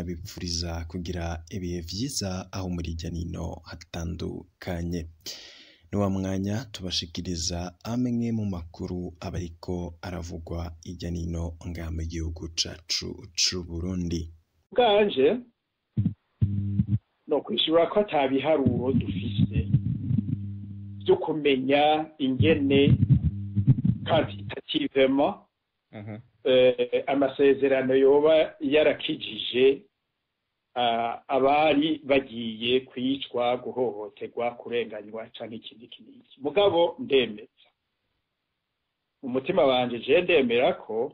Ndanabipfuriza kugira ibihe vyiza aho muri hirya nino hatandukanye. Ni wa mwanya tubashikiriza amwe mu makuru aba ariko aravugwa hirya nino ngaha mu gihugu cacu c'Uburundi. Bwanje no kwishura ko atabiharuro dufise byo kumenya ingene quantitativement amasezerano yoba yarakijije abari bagiye kwicwa, guhohoterwa, kurenganywa canke ikindi kiniki. Mugabo ndemeza umutima wanje, je ndemera ko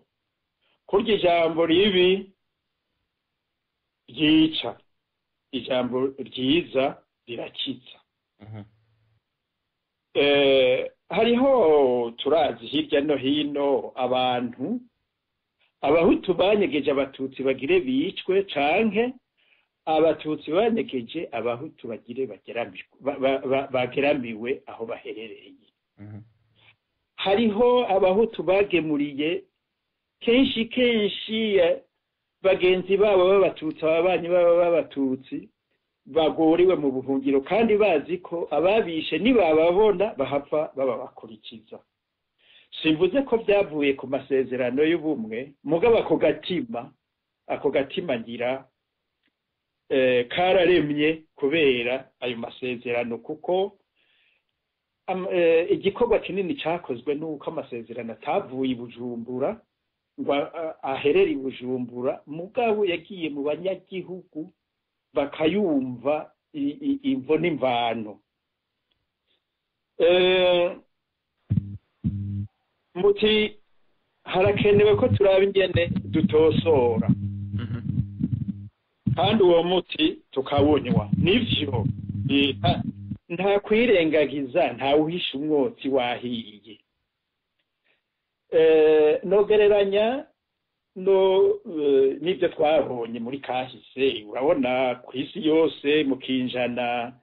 kurya ijambo ribi ryica, ijambo ryiza rirakiza. Hariho, turazi hirya no hino abantu, abahutu banyegeje abatutsi bagire bicwe, canke abatutsi banyegeje abahutu bagire bageramiwe aho baherereye. Hariho abahutu bagemuriye kenshi kenshi bagenzi babo b'abatutsi, ababanyi babo b'abatutsi bagoriwe mu buhungiro, kandi bazi ko ababishe nibababona bahapfa bababakurikiza. Simvuze ko byavuye ku masezerano y'ubumwe, mugabo ako gatima ngira kararemye kubera ayo masezerano, kuko igikorwa kinini cakozwe nuko amasezerano atavuye i Bujumbura ngo aherere i Bujumbura, mugabo yagiye mu banyagihugu bakayumva imvo n'imvano. Muti harakenewe ko turaba ingene dutosora kandi uwo muti tukawunywa. Nivyo, nta kwirengagiza, nta uhisha umwotsi wahiye. Nogereranya no n'ibyo twabonye muri kahise. Urabona ku isi yose mu kinjana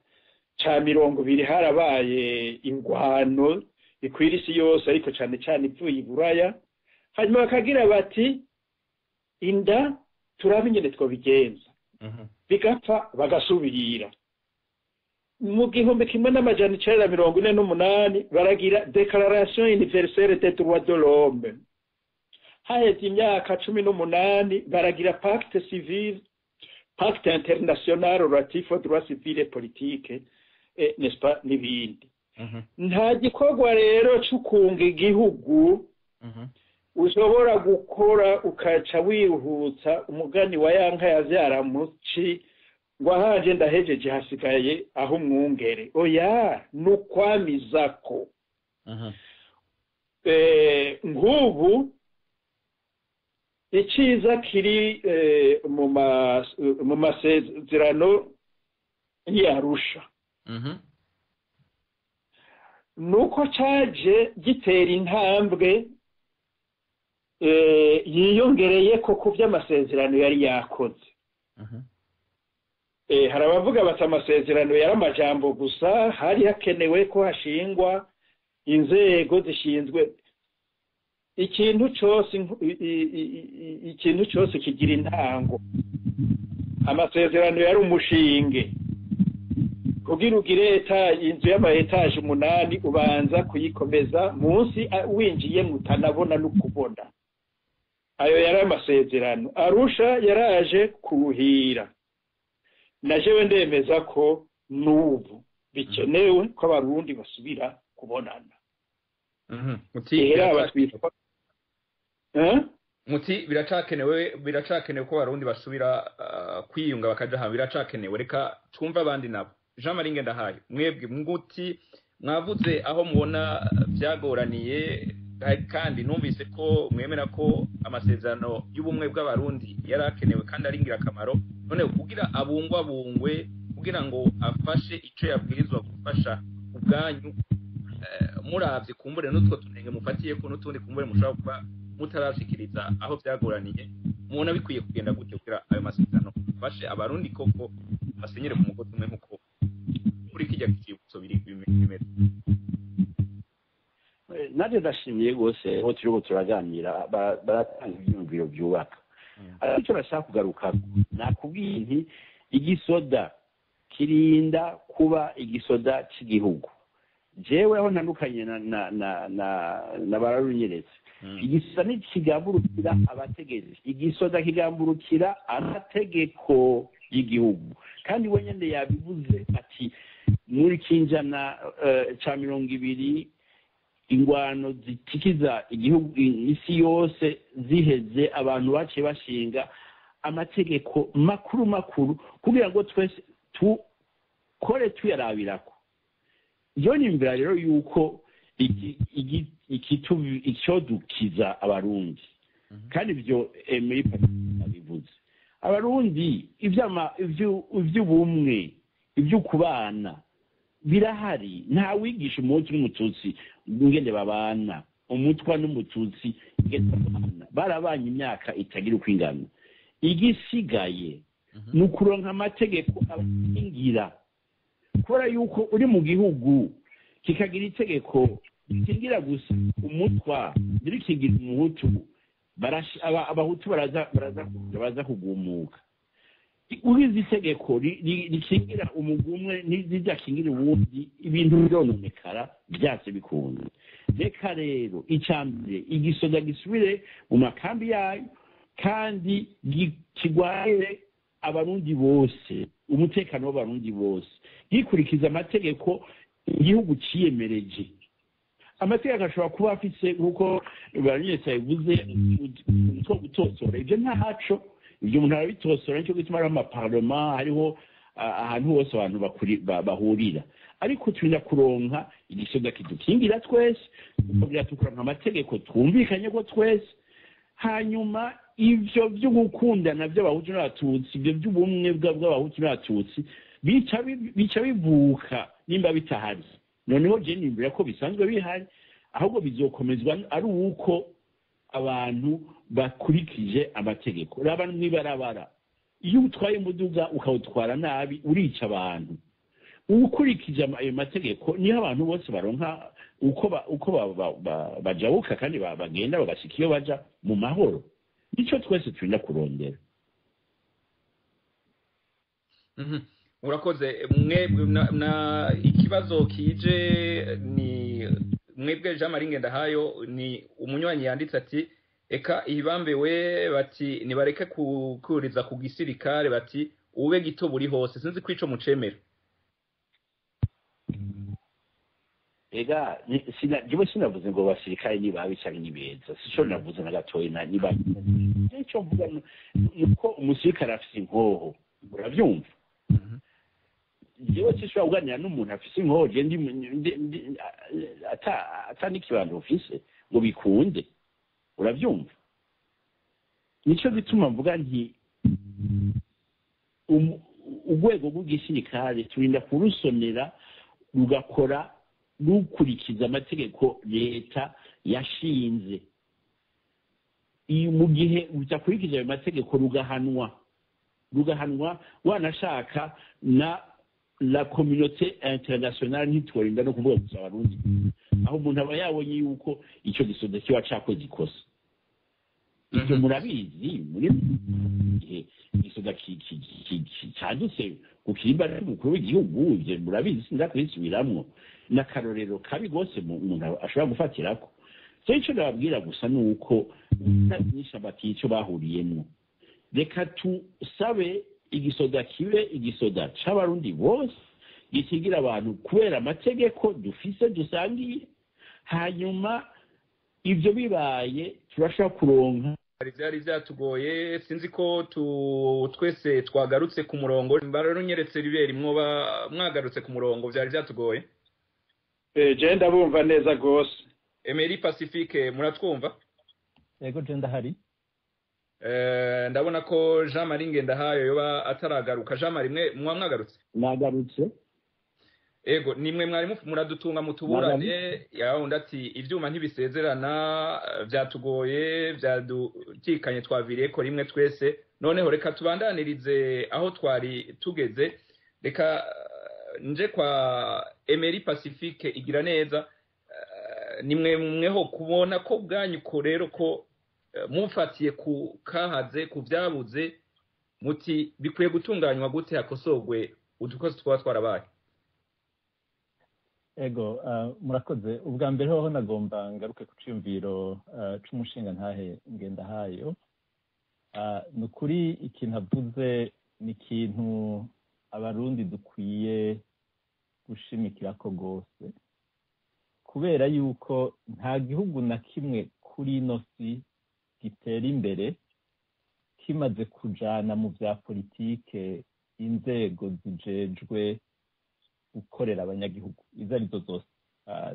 ca 20 harabaye ingwano ikwira isi yose, ariko cane cane ivuye i Buraya. Hanyuma bakagira bati: "Inda turabe ingene twobigenza." Bigapfa, bagasubira. Mu 1948 baragira Déclaration universelle des droits de l'homme. Haheze imyaka 18 baragira pacte civil, pacte international relatif aux droits civils et politiques, n'est-ce pas, n'ibindi. Nta gikorwa rero c'ukunga igihugu ushobora gukora ukaca wiruhutsa umugani wa yanka yavyara muci ngo: "Ahanje ndahejeje, hasigaye aho umwungere." Oya, nukwamizako. Nk'ubu iciza kiri mu masezerano y'Arusha nuko caje gitera intambwe yiyongereye ko ku vy'amasezerano yari yakoze. Hari abavuga bati amasezerano yari amajambo gusa, hari hakenewe ko hashingwa inzego zishinzwe ikintu cose. Ikintu cose kigira intango. Amasezerano yari umushinge. Kugira ugire inzu y'ama étages 8, ubanza kuyikomeza munsi, winjiye mutanabona no kubona. Ayo yari amasezerano. Arusha yaraje kuhira. Na jewe ndemeza ko n'ubu bikenewe ko abarundi basubira kubonana. Muti Ihera abatwitwa, eh? Muti biracakenewe ko abarundi basubira kwiyunga, bakaja hamwe, biracakenewe. Reka twumve abandi nabo. Jean Marie Ngendahayo, mwebwe muti mwavuze aho mubona vyagoraniye, kandi numvise ko mwemera ko amasezerano y'ubumwe bw'abarundi yari akenewe kandi ari ingirakamaro. None kugira abungwabungwe, kugira ngo afashe ico yabwirizwa gufasha, ubwanyu muravye kumbure n'utwo tunenge mufatiye ko n'utundi kumbure mushobora kuba mutarashikiriza aho vyagoraniye, mubona bikwiye kugenda gute kugira ayo masezerano afashe abarundi koko basenyere ku mugozi umwe, nkuko kuri kirya kicibutso biri bimeze? Nanjye ndashimiye rwose aho turiko turaganira, baratanga ibyiyumviro byubaka. Ariko icyo bashaka kugaruka Nakubwiye nti igisoda kirinda kuba igisoda cy'igihugu. Jewe aho ntandukanye na bararunyeretse, igisoda ntikigamburukira abategetsi, igisoda kigamburukira amategeko y'igihugu. Kandi we nyene yabivuze ati muri kinjana ca 20 ingwano zitikiza igihugu isi yose ziheze, abantu baciye bashinga amategeko makuru makuru kugira ngo twese tukore tuyarabirako. Iyo nimvira rero yuko icyodukiza Abarundi, kandi ibyo Emery abivuze, Abarundi iby'ubumwe, iby'ukubana birahari. Nta wigisha Umuhutu n'Umututsi ingene babana, Umutwa n'Umututsi ingene babana, barabanye imyaka itagira uko ingana. Igisigaye ni ukuronka amategeko abakingira, kubera yuko uri mu gihugu kikagira itegeko rikingira gusa Umutwa ntirikingira Umuhutu, Abahutu baraza kugumuka. Urizi itegeko rikingira umugwi umwe ntiridakingira uwundi, ibintu birononekara byase bikunze. Reka rero icya mbere igisoda gisubire mu makambi yayo kandi kigware Abarundi bose, umutekano w'Abarundi bose, gikurikiza amategeko igihugu ciyemereje. Amategeko ashobora kuba afise, nk'uko Baranyese yabivuze, utwo gutosora, ibyo ntaco, ibyo umuntu arabitosora. Nicyo gituma hariho amaparlement, hariho ahantu hose abantu bahurira. Ariko turinda kuronka igisoda kidukingira twese, tukagira tukuronka amategeko twumvikanye ko twese. Hanyuma ivyo vyo gukundana by'Abahutu n'Abatutsi, ibyo by'ubumwe bw'Abahutu n'Abatutsi bica bivuka nimba bitahari. Noneho je nimbira ko bisanzwe bihari, ahubwo bizokomezwa ari uko abantu bakurikije amategeko. Raba mw'ibarabara, iyo utwaye umuduga ukawutwara nabi urica abantu. Ukurikije ayo mategeko niho abantu bose baronka uko bajabuka kandi bagenda bagashika iyo baja mu mahoro. Nico twese turinda kurondera. Urakoze. Mwe na ikibazo kije ni mwebwe Jean Marie Ngendahayo, ni umunywanyi yanditse ati eka ihibambewe, bati nibareke kukuriza ku gisirikare, bati ube gito buri hose. Sinzi kwico mucemera. Ega jewe sinavuze ngo abasirikare ni babi canke ni beza, sico navuze na gatoyi. Na niba ico mvuga nuko umusirikare afise inkoho, uravyumva? Jewe sinshobora kuganira n'umuntu afise inkoho, je ndi ata n'ikibando ufise ngo bikunde, uravyumva? Nico gituma mvuga nti urwego rw'igisirikare turinda kurusonera rugakora rukurikiza amategeko leta yashinze. Iyo mu gihe udakurikije ayo mategeko rugahanwa wanashaka na la communauté internationale, ntitworinda no kuvuga gusa Abarundi, aho umuntu aba yabonye yuko ico gisoda kiba cakoze ikosa. Ibyo murabizi, muri gihe igisoda cadutse ku kirimba c'umukuru w'igihugu, ivyo murabizi, sindakubisubiramwo. N'akarorero kabi rwose umuntu ashobora gufatirako. So ico nababwira gusa ni uko nyinshi bati ico bahuriyemwo, reka tusabe igisoda kibe igisoda c'Abarundi bose, gikingira abantu kubera amategeko dufise dusangiye. Hanyuma ivyo bibaye turashobora kuronka. Byari byatugoye, sinzi ko twese twagarutse ku murongo. Bararunyeretse riberi, mwoba mwagarutse ku murongo? Byari byatugoye. Je ndabumva neza gose. Emery Pacifique, muratwumva? Yego, je ndahari. Ndabona ko Jean Marie Ngendahayo yoba ataragaruka. Jean Marie, mwe mwa mwagarutse? Nagarutse. Ego, nimwe mwari muradutunga mutuburane. Yawundi ati ivyuma ntibisezerana, vyatugoye, vyadutikanye, twaviriye ko rimwe twese. Noneho reka tubandanirize aho twari tugeze. Reka nje kwa Emery Pacifique igira neza. Nimwe mweho kubona ko bwanyu ko rero ko mufatiye ku kahaze ku vyabuze, Muti bikwiye gutunganywa gute hakosogwe udukozi twaba twarabaye? Ego, murakoze. Ubwa mbere hoho nagomba ngaruke ku ciyumviro c'umushinga ntahe Ngendahayo. Ni ukuri ikintu avuze ni ikintu Abarundi dukwiye gushimikirako rwose, kubera yuko nta gihugu na kimwe kuri ino si gitera imbere kimaze kujana mu vya politike inzego zijejwe gukorera abanyagihugu izo arizo zose,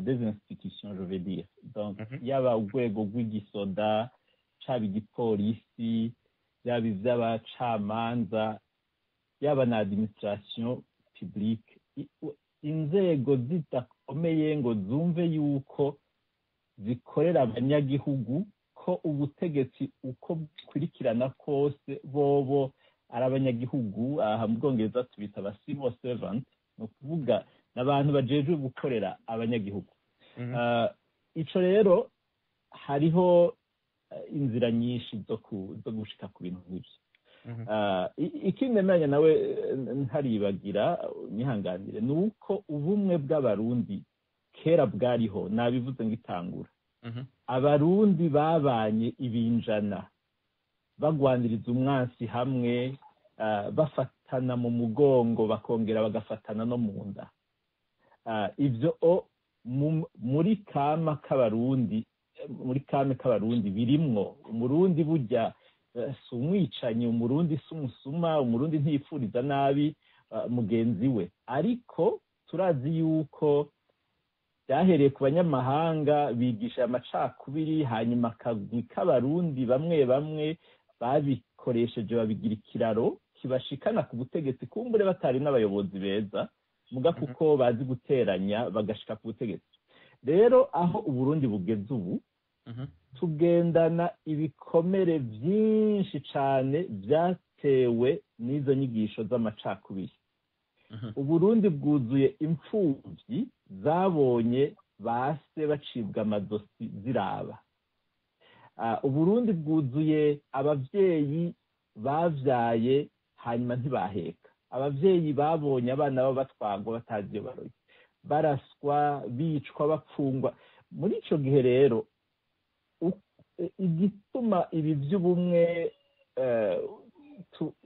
des institutions je veux dire. Donc yaba urwego rw'igisoda, caba igipolisi, yaba ivy'abacamanza, yaba na administration publique, inzego zidakomeye ngo zumve yuko zikorera abanyagihugu, ko ubutegetsi uko bukurikirana kose bobo ari abanyagihugu. Aha mu Bwongereza tubita aba civil servant, ni ukuvuga n'abantu bajejwe gukorera abanyagihugu. Ico rero hariho inzira nyinshi zo gushika ku bintu nk'ivyo. Ikindi nemeranya nawe, ntaribagira, nyihanganire, ni uko ubumwe bw'Abarundi kera bwariho. Nabivuze ngitangura, Abarundi babanye ibinjana bagwaniriza umwansi hamwe, bafatana mu mugongo, bakongera bagafatana no mu nda. Ivyo muri kama k'Abarundi, muri kame k'Abarundi birimwo. Umurundi burya si umwicanyi, Umurundi si umusuma, Umurundi ntiyipfuriza nabi mugenzi we. Ariko turazi yuko byahereye ku banyamahanga bigisha amacakubiri, hanyuma akagwi k'Abarundi bamwe bamwe babikoresheje babigira ikiraro kibashikana ku butegetsi, kumbure batari n'abayobozi beza muga kuko bazi guteranya bagashika ku butegetsi. Rero aho Uburundi bugeze ubu, tugendana ibikomere byinshi cane byatewe n'izo nyigisho z'amacakubiri. Uburundi bwuzuye imfuvyi zabonye base bacibwa amazosi ziraba. Uburundi bwuzuye abavyeyi bavyaye hanyuma ntibaheka, abavyeyi babonye abana babo batwagwa batazi iyo baroye, baraswa, bicwa, bapfungwa. Muri ico gihe rero, igituma ibi by'ubumwe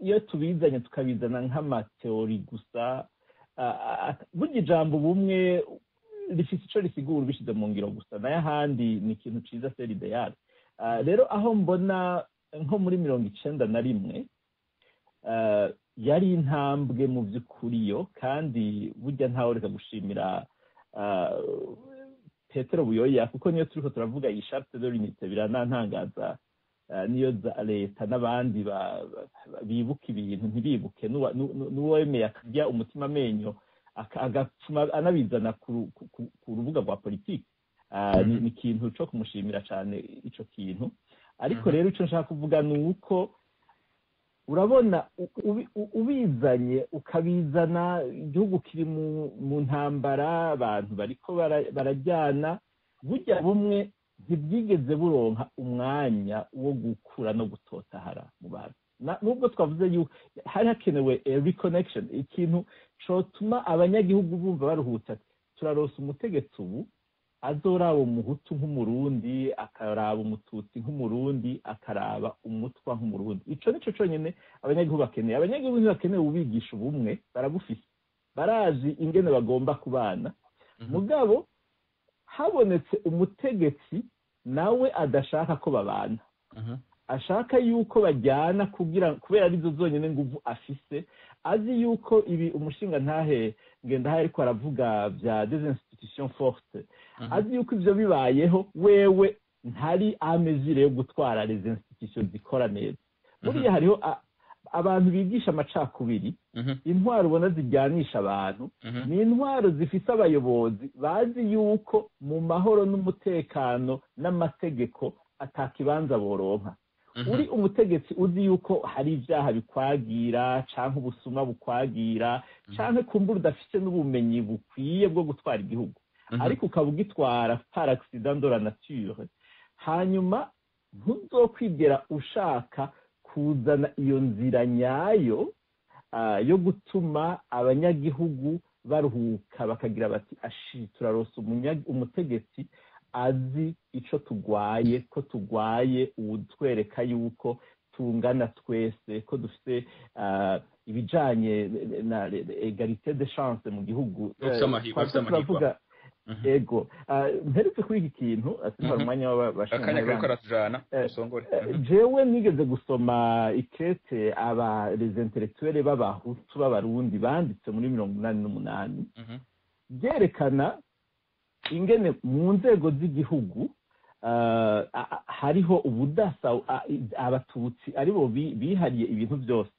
iyo tubizanye tukabizana nk'ama théories gusa, burya ijambo ubumwe rifite ico risigura ubishyize mu ngiro gusa, nayo ahandi ni ikintu ciza, c'est l'idéal. Rero aho mbona nko muri 91 yari intambwe mu by'ukuri yo, kandi burya ntawe reka gushimira Petero Buyoya, kuko niyo turiko turavuga iyi charte de l'unité biranantangaza, niyo za leta n'abandi bibuka ibintu ntibibuke n'uwemeye akarya umutima amenyo agapfuma anabizana ku rubuga rwa politiki. Ni ikintu co kumushimira cane ico kintu. Ariko rero ico nshaka kuvuga ni uko urabona ubizanye ukabizana igihugu kiri mu ntambara, abantu bariko barajyana, burya bumwe ntibwigeze buronka umwanya wo gukura no gutotahara mu bantu. Nubwo twavuze yuko hari hakenewe reconnection, ikintu cotuma abanyagihugu bumva baruhutse, ati turarose umutegetsi ubu azoraba Umuhutu nk'Umurundi, akaraba Umututsi nk'Umurundi, akaraba Umutwa nk'Umurundi. Ico nico conyene abanyagihugu bakeneye. Abanyagihugu ntibakeneye ubigisha ubumwe, barabufise, barazi ingene bagomba kubana. Mugabo habonetse umutegetsi nawe adashaka ko babana, ashaka yuko bajyana kugira kubera arizo zonyine nguvu afise, azi yuko ibi umushinga ntahe Ngendahaye ariko aravuga bya des institutions fortes, azi yuko ivyo bibayeho wewe ntari à mesure yo gutwara les institutions zikora neza. Buriya hariho abantu bigisha amacakubiri. Intwaro ubona zijyanisha abantu ni intwaro zifise abayobozi bazi yuko mu mahoro n'umutekano n'amategeko atakibanza boronka. Uri umutegetsi uzi yuko hari ibyaha bikwagira, canke ubusuma bukwagira, canke kumbura udafise n'ubumenyi bukwiye bwo gutwara igihugu, ariko ukaba ugitwara par accident de la nature, hanyuma ntuzokwigera ushaka Kuzana iyo nzira nyayo yo gutuma abanyagihugu baruhuka, bakagira bati: "Ashi, turarose umutegetsi azi ico tugwaye, ko tugwaye uwutwereka yuko tungana twese, ko dufite ibijanye na égalité de chance mu gihugu." Dufise amahirwe, Twariko afise amahirwe. turavuga. Ego, mperutse kuri iki kintu, simara umwanya. Akanya kariko karatujana, usongore. Jewe nigeze gusoma ikete aba les intellectuels b'Abahutu b'Abarundi banditse muri 88, byerekana ingene mu nzego z'igihugu hariho ubudasa, Abatutsi aribo bihariye ibintu byose.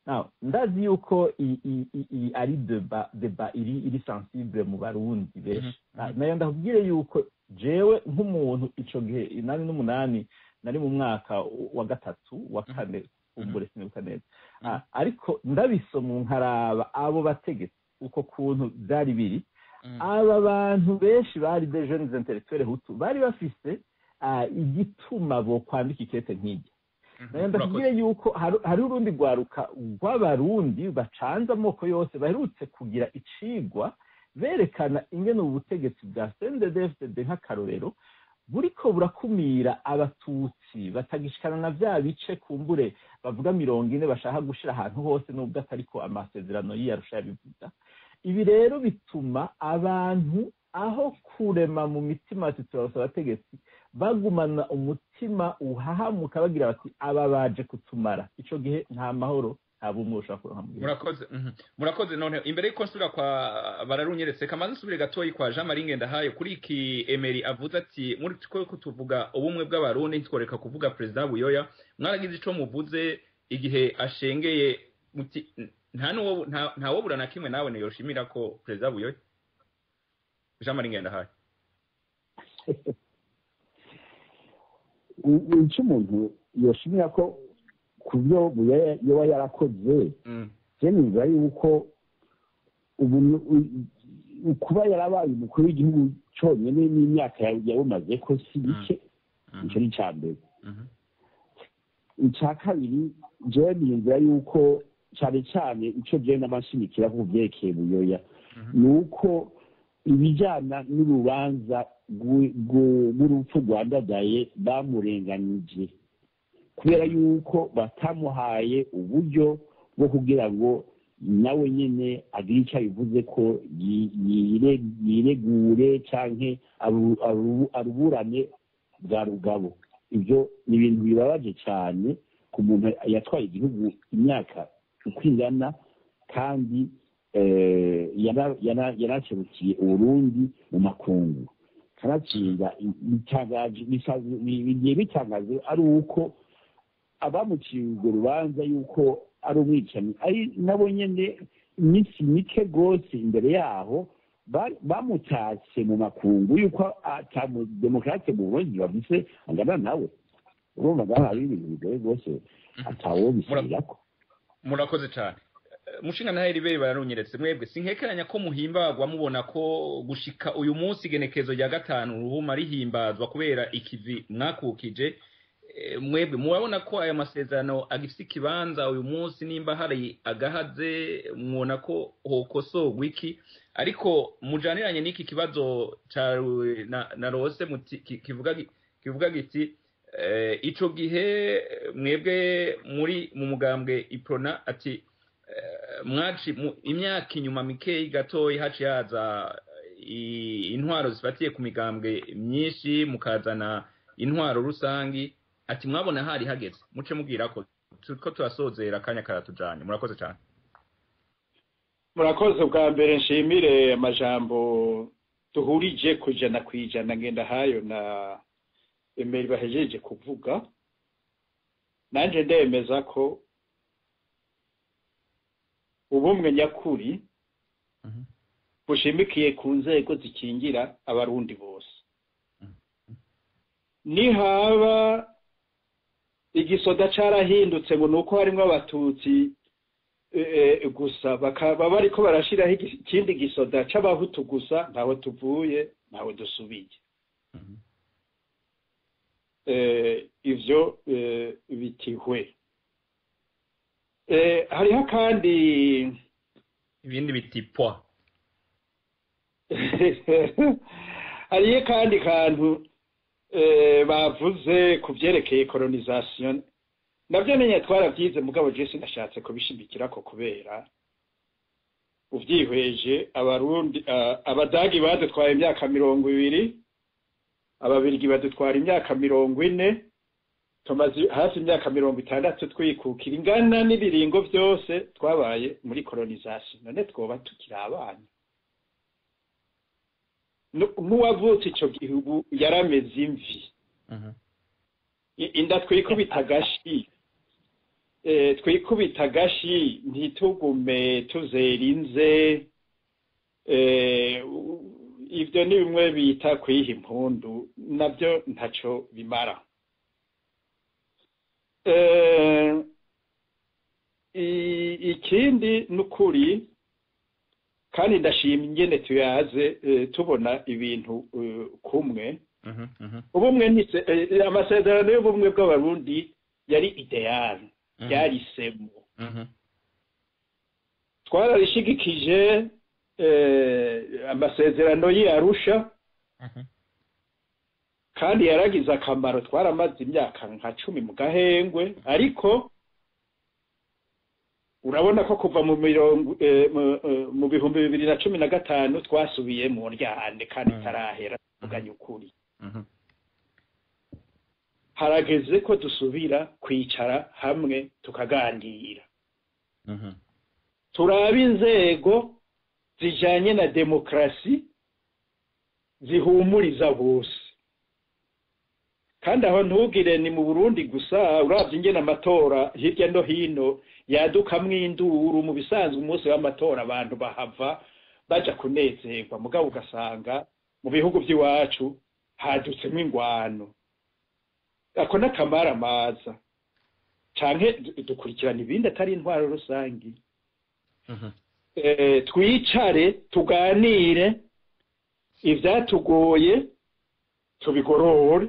Now, ndazi yuko ari débat iri sensible mu Barundi benshi. Nayo ndakubwire yuko jewe nk'umuntu ico gihe 88 nari mu mwaka wa gatatu, wa kane, kumbure sinibuka neza. Ariko ndabisoma nkaraba abo bategetsi uko kuntu byari biri, aba bantu benshi bari des jeunes intellectuels hutu bari bafise igituma bo kwandika ikete nk'iryo. Nayo ndakubwire yuko hari urundi rwaruka rw'Abarundi bacanze amoko yose baherutse kugira icigwa berekana ingene ubu butegetsi bwa CNDD-FDD, nk'akarorero, buriko burakumira Abatutsi batagishikana na vya bice kumbure bavuga 40 bashaka gushira ahantu hose, nubwo atariko amasezerano y'Arusha yabivuga. Ibi rero bituma abantu, aho kurema mu mitima bati turarose abategetsi, bagumana umutima uhahamuka, bagira bati aba baje kutumara. Ico gihe nta mahoro, nta bumwe ushobora kuronka mu gihugu. Murakoze. Murakoze. None imbere yuko nsubira kwa Bararunyeretse, kamaze nsubire gatoyi kwa Jean Marie Ngendahayo kuri iki Emery avuze ati muri ko kutuvuga ubumwe bw'Abarundi ntitworeka kuvuga President Buyoya. Mwaragize ico muvuze igihe ashengeye, muti nta nuwo nta wobura na kimwe nawe niyoshimira ko President Buyoya. Jean Marie Ngendahayo. Icyo umuntu yoshimira ko ku byo Buyoya yoba yarakoze, je nibaza yuko ubu kuba yarabaye umukuru w'igihugu cyonyine n'imyaka yawumaze ko si bike. Icyo ni icya mbere. Icya kabiri, jewe niyumvira yuko cyane cyane icyo jewe n'amashimikira ku byerekeye Buyoya ni uko ibijyana n'urubanza rw'urupfu rwa Ndadaye bamurenganije, kubera yuko batamuhaye uburyo bwo kugira ngo nawe nyine agire icyo abivuze ko yiregure canke aruburane bwa rugabo. Ibyo ni ibintu bibabaje cyane ku muntu yatwaye igihugu imyaka uko ingana, kandi yaraserukiye Uburundi mu makungu, kanatsinda. Bitangaje, bigiye bitangaje ari uko abamuciye urwo rubanza yuko ari umwicanyi ari nabo nyene iminsi mike rwose imbere yaho bamutatse mu makungu yuko ata démocrate mu Burundi bafise angana nawe. Urumva ngaho hari ibintu bigoye rwose, atawobisubirako. Murakoze cyane. Mushinga ntahe Ribere Bararunyeretse, mwebwe sinkekeranya ko muhimbagwa mubona ko gushika uyu munsi igenekezo rya 5 Ruhuma rihimbazwa kubera ikivi mwakukije. Mwebwe murabona ko aya masezerano agifise ikibanza uyu munsi? Nimba hari agahaze, mwona ko hokosorwa iki? Ariko mujaniranye n'iki kibazo ca na Rose kivuga giti ico gihe mwebwe muri mu mugambwe Iprona, ati mwaci imyaka inyuma mikeyi gatoyi haciye haza intwaro zifatiye ku migambwe myinshi, mukazana intwaro rusangi, ati mwabona hari hageze. Muce mubwira ko turiko turasozera, akanya karatujanye. Murakoze cyane. Murakoze. Bwa mbere nshimire amajambo duhurije 100% Ngendahayo na Emery bahejeje kuvuga. Nanje ndemeza ko ubumwe nyakuri bushimikiye ku nzego zikingira Abarundi bose. Nihaba igisoda carahindutse ngo nuko harimwo Abatutsi gusa, bakaba bariko barashiraho ikindi gisoda c'Abahutu gusa, ntawe tuvuye, ntawe dusubiye. Ivyo bitihwe. Hariho kandi ibindi biti poa. Hariho kandi kantu bavuze ku byerekeye colonisation, nabyo nyine twarabyize, mugabo je sinashatse kubishimikirako kubera uvyihweje Abarundi, Abadagi badutwaye imyaka 20, Ababirigi badutwara imyaka 40, tumaze hafi imyaka 60 twikukira ingana n'ibiringo byose twabaye muri colonisation. None twoba tukiri abana? N'uwavutse ico gihugu yarameze imvi. Inda twikubita agashi, twikubita agashi, ntitugume tuzera inze. Ibyo ni bimwe bita kwiha impundu, nabyo ntaco bimara. Ikindi nukuri, kandi ndashima ingene tuyaze, tubona ibintu kumwe. Ubumwe ni amasezerano y'ubumwe bw'Abarundi yari idéal, yari semo. Twararishigikije amasezerano y'i Arusha, kandi yaragize akamaro. Twaramaze imyaka nka 10 mu gahengwe, ariko urabona ko kuva mu mirongo mu 2015 twasubiye mu ndyane kandi itarahera. Tuvuganye ukuri, harageze ko dusubira kwicara hamwe tukaganira, turaba inzego zijanye na demokarasi zihumuriza bose. Kandi aho ntugire ni mu Burundi gusa, uravye ingene amatora hirya no hino yadukamwo induru. Mu bisanzwe umunsi w'amatora abantu bahava baja kunezerwa, mugabo ugasanga mu bihugu by'iwacu hadutsemwo ingwano. Ako n'akamaramaza, canke dukurikirana ibindi atari intwaro rusangi. Twicare tuganire, ivyatugoye tubigorore,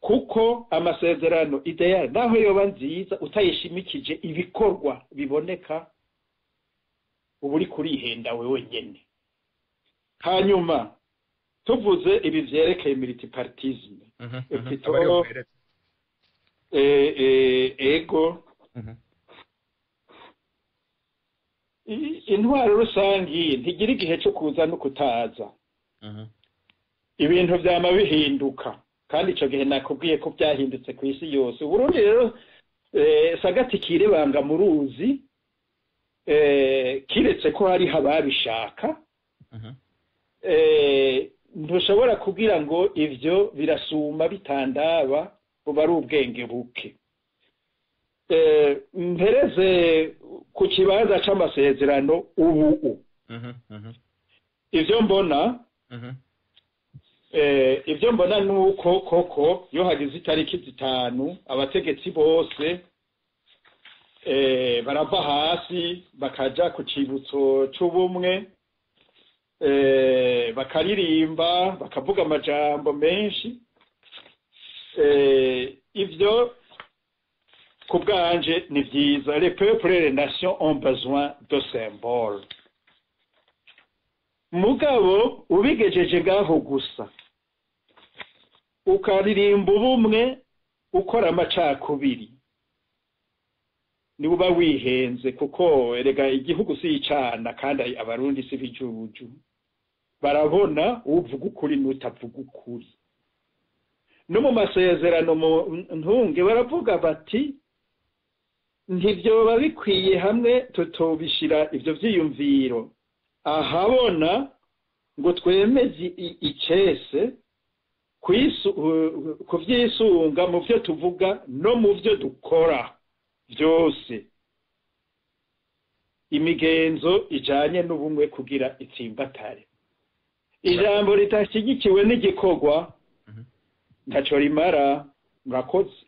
kuko amasezerano idéal naho yoba nziza, utayishimikije ibikorwa biboneka uba uri kurihenda wewe nyene. Hanyuma tuvuze ibi vyerekeye multipartisme, plutôt Aba ariho muhereza. Ego, intwaro rusangi ntigira igihe cyo kuza no kutaza. Ibintu vyama bihinduka, kandi ico gihe nakubwiye ko byahindutse ku isi yose. Uburundi rero sagati kirebanga mu ruzi, kiretse ko hariho ababishaka. Ntushobora kugira ngo ivyo birasuma bitandaba, buba ari ubwenge buke. Mpereze ku kibanza c'amasezerano ubu, ivyo mbona, ivyo mbona nuko koko iyo hagize itariki 5 abategetsi bose barava hasi bakaja ku cibutso c'ubumwe, bakaririmba, bakavuga amajambo menshi. Ivyo ku bwanje ni vyiza. Les peuples et les nations ont besoin de symboles. Mugabo ubigejeje ngaho gusa, ukaririmba ubumwe ukora amacakubiri, niba wihenze, kuko erega igihugu si icana, kandi Abarundi si bijuju, barabona uvuga ukuri n'utavuga ukuri. No mu masezerano mu ntunge baravuga bati ntibyoba bikwiye hamwe tutobishira ivyo vyiyumviro ahabona ngo twemeze icese kuvyisunga mu vyo tuvuga no mu vyo dukora byose, imigenzo ijanye n'ubumwe kugira itsimbatare. Ijambo ritashyigikiwe n'igikorwa ntaco rimara. Murakoze.